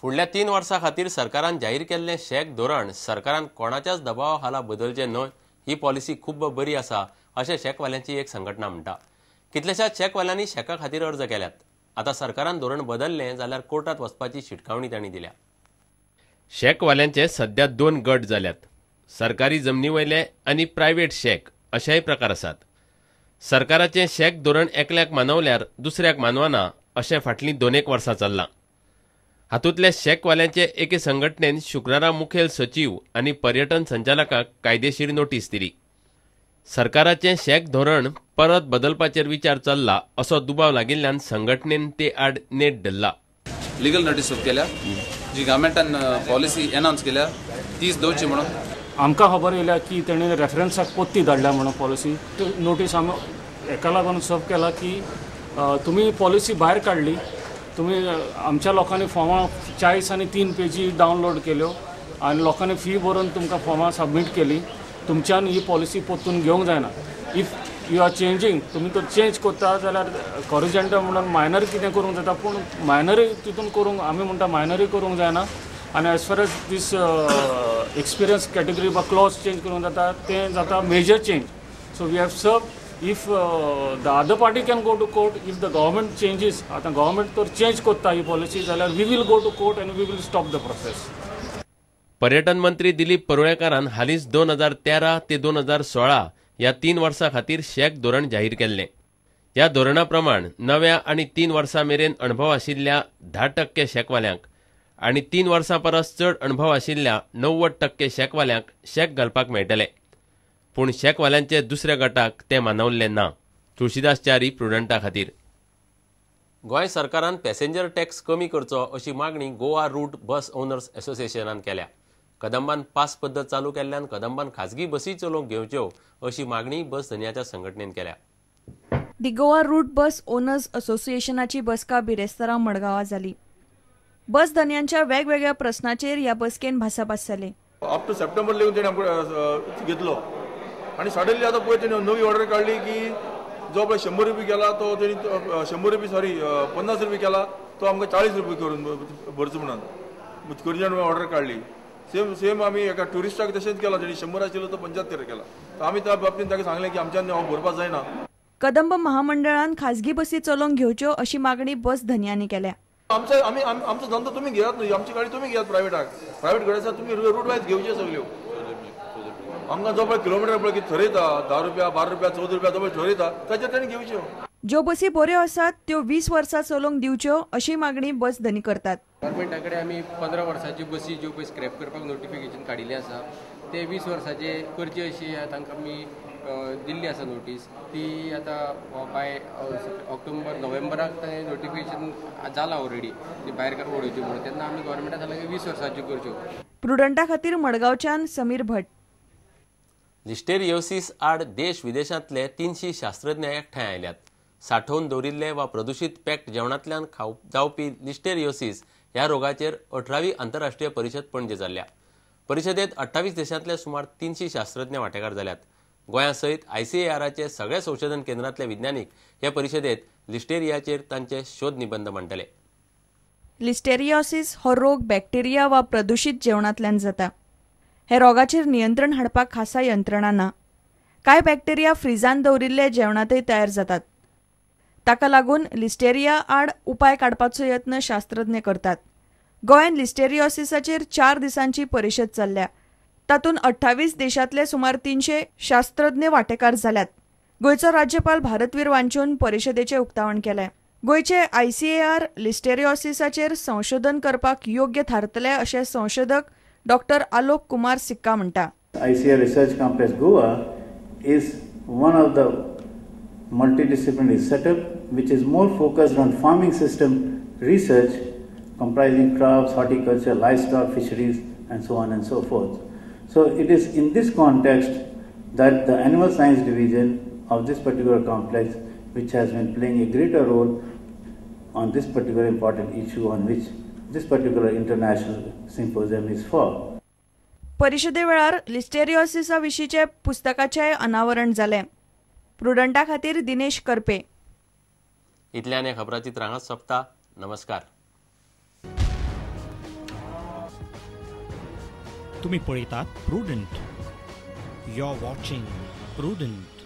फुडल्या 3 वर्सां खातीर सरकारान जाहीर केल्लें शॅक धोरण सरकारान कोणाच्याच दबावा खाला बदलचें न्हय ही पॉलिसी खूब बरी आसा अशें शॅकवाल्यांची एक संघटना म्हणटा. कितल्याशाच शॅकवाल्यांनी शॅका खातीर अर्ज केल्यात. आतां सरकारान धोरण बदललें जाल्यार कोर्टात वचपाची शिटकावणी तांणी दिल्या. शॅकवाल्यांचे सध्या 2 गट जाल्यात. सरकारी जमनी वयले आनी प्रायव्हेट शॅक अशेय प्रकार आसात. सरकाराचें शॅक धोरण एकल्याक मानवल्यार दुसऱ्याक मानवना अशें फाटलीं 2-1 वर्सां चल्लां. हातूंतल्या शॅकवाल्यांचे एके संघटनेन शुक्रारा मुखेल सचीव आनी पर्यटन संचालकाक कायदेशीर नोटीस दिली. सरकाराचें शॅक धोरण परत बदलपाचेर विचार चल्ला असो दुबाव लागिल्ल्यान संघटनेन ते आड नेट धरला. लिगल नोटीस केल्या जी गव्हर्मेंटान पॉलिसी अनाउन्स केल्या तीच दवरची म्हणून आमकां खबर येयल्या की तेणें रेफरन्साक पोत्ती धाडल्या म्हणून पॉलिसी. नोटीस आमी हेका लागून सर्व केला की तुमी पॉलिसी भायर काडली, तुमी आमच्या लोकांनी फॉर्मां 40 आनी 3 पेजी डावनलोड केल्यो आनी लोकांनी फी भरून तुमकां फॉर्मां सबमीट केली. तुमच्यान ही पॉलिसी परतून घेवंक जायना. If you are changing, तुमी तर चेंज करता जाल्यार कॉरिजेंटल म्हणून मायनर कितें करूंक जाता, पूण मायनरूय तितून करूंक आमी म्हणटा मायनरूय करूंक जायना. आनी as far as this experience category वा क्लॉज चेंज करूंक जाता तें जाता major change. So we have serve if the other party can go to court if the government changes. आतां गव्हर्मेंट तर चेंज करता ही पॉलिसी जाल्यार we will go to court आनी we will stop the process. पर्यटन मंत्री दिलीप परुळेकारान हालींच 2013 ते 2016 ह्या 3 वर्सां खातीर शॅक धोरण जाहीर केल्लें. ह्या धोरणा प्रमाण नव्या आनी 3 वर्सां मेरेन अणभव आशिल्ल्या 10% शॅकवाल्यांक आनी 3 वर्सां परस चड अणभव आशिल्ल्या 90% शॅकवाल्यांक शॅक घालपाक मेळटले. पूण शॅकवाल्यांचे दुसऱ्या गटाक तें मानवल्लें ना. तुळशीदास च्यारी, प्रुडंटा खातीर. गोंय सरकारान पॅसेंजर टॅक्स कमी करचो अशी मागणी गोवा रूट बस ओनर्स असोसिएशनान केल्या. कदंबान पास पद्दत चालू केल्ल्यान कदंबान खाजगी बसी चलोवंक घेवच्यो अशी मागणी बस धनयाच्या संघटनेन केल्या. The Goa route bus owners असोसिएशनाची बसका बिरेस्तारा मडगांवां जाली. बस धनयांच्या वेगवेगळ्या प्रस्नाचेर ह्या बसकेन भासाभास जाली. अप टू सप्टेंबर लेगून तेणी आमकां घेतलो आनी सडनली आतां पळय तेणी नवी ऑर्डर काडली की जो पळय 100 रुपये केला तो तेणी 100 रुपये सॉरी 50 रुपये केला तो आमकां 40 रुपये करून भरचो म्हणून करिजन ऑर्डर काडली. सेम सेम आमी एका ट्युरिस्टाक तशेंच केला, तेणी 100 आशिल्लो तो 75 केला. तर आमी त्या बाबतीन ताका सांगलें की आमच्यान हो भरपाक जायना. कदंब महामंडळान खाजगी बसी चलोवंक घेवच्यो अशी मागणी बस धनयांनी केल्या. आमचो आमी आमचो धंदो तुमी घेयात न्हय, आमची गाडी तुमी घेयात प्रायवेटाक, प्रायवेट गाडी आसा तुमी रूट वायज घेवच्यो सगल्यो. आमकां जो पळय किलोमिटर पळय कितें थरयता 10 रुपया 12 रुपया 14 रुपया जो पळय थरयता ताचेर तेणी घेवच्यो. ज्यो बसी बऱ्यो आसात त्यो 20 वर्सां चलोवंक दिवच्यो अशी मागणी बस धनी करतात. गव्हर्मेंटा कडेन आमी 15 वर्सांच्यो बसी ज्यो पळय स्क्रॅप करपाक नोटिफिकेशन काडिल्लें आसा ते 20 वर्सांचे करचे अशी तांकां आमी दिल्ली आसा नोटीस. ती आतां बाय ऑक्टोबर नोव्हेंबराक तें नोटिफिकेशन जालां ऑलरेडी ती भायर उडोवची म्हणून, तेन्ना आमी गव्हर्मेंटा सांगलां की 20 वर्सांच्यो करच्यो. प्रुडंटा खातीर मडगांवच्यान समीर भट. लिस्टेरियोसिस आड देश विदेशांतले 300 शास्त्रज्ञ एकठांय आयल्यात. साठोवन दवरिल्ले वा प्रदूषित पॅक्ड जेवणांतल्यान जावपी लिस्टेरियोसिस ह्या रोगाचेर 18वी आंतरराष्ट्रीय परिशद पणजे जाल्ल्या. परिशदेत 28 देशांतले सुमार 300 शास्त्रज्ञ वांटेकार जाल्यात. गोंया सयत आयसीएआराचे सगळे संशोधन केंद्रांतले विज्ञानीक हे परिशदेत लिस्टेरियाचेर तांचे शोध निबंद मांडटले. लिस्टेरियोसिस हो रोग बॅक्टेरिया वा प्रदूषित जेवणांतल्यान जाता. हे रोगाचेर नियंत्रण हाडपाक खासा यंत्रणा ना. कांय बॅक्टेरिया फ्रिजान दवरिल्ले जेवणांतय तयार जातात. ताका लागून लिस्टेरिया आड उपाय काडपाचो यत्न शास्त्रज्ञ करतात. गोंयांत लिस्टेरियोसिसाचेर 4 दिसांची परिशद चल्ल्या. तातूंत 28 देशांतले सुमार 300 शास्त्रज्ञ वांटेकार जाल्यात. गोंयचो राज्यपाल भारतवीर वांचून परिशदेचें उक्तावण केलें. गोंयचे आयसीएआर लिस्टेरियोसिसाचेर संशोधन करपाक योग्य थारतले अशें संशोधक डॉक्टर आलोक कुमार सिक्का म्हणटा. ICAR research complex Goa is one of the multidisciplinary setup which is more focused on farming system research comprising crops, horticulture, livestock, fisheries and so on and so forth. So it is in this context that the animal science division of this particular complex, which has been playing a greater role on this particular important issue on which this particular international symposium is for. परिशदे वेळार लिस्टेरियोसिसा विशींचे पुस्तकाचें अनावरण जालें. प्रुडंटा खातीर दिनेश करपे. इतल्यान खबराचित्र हांगाच सोंपता. नमस्कार. तुम्ही पळयतात Prudent. You are watching Prudent.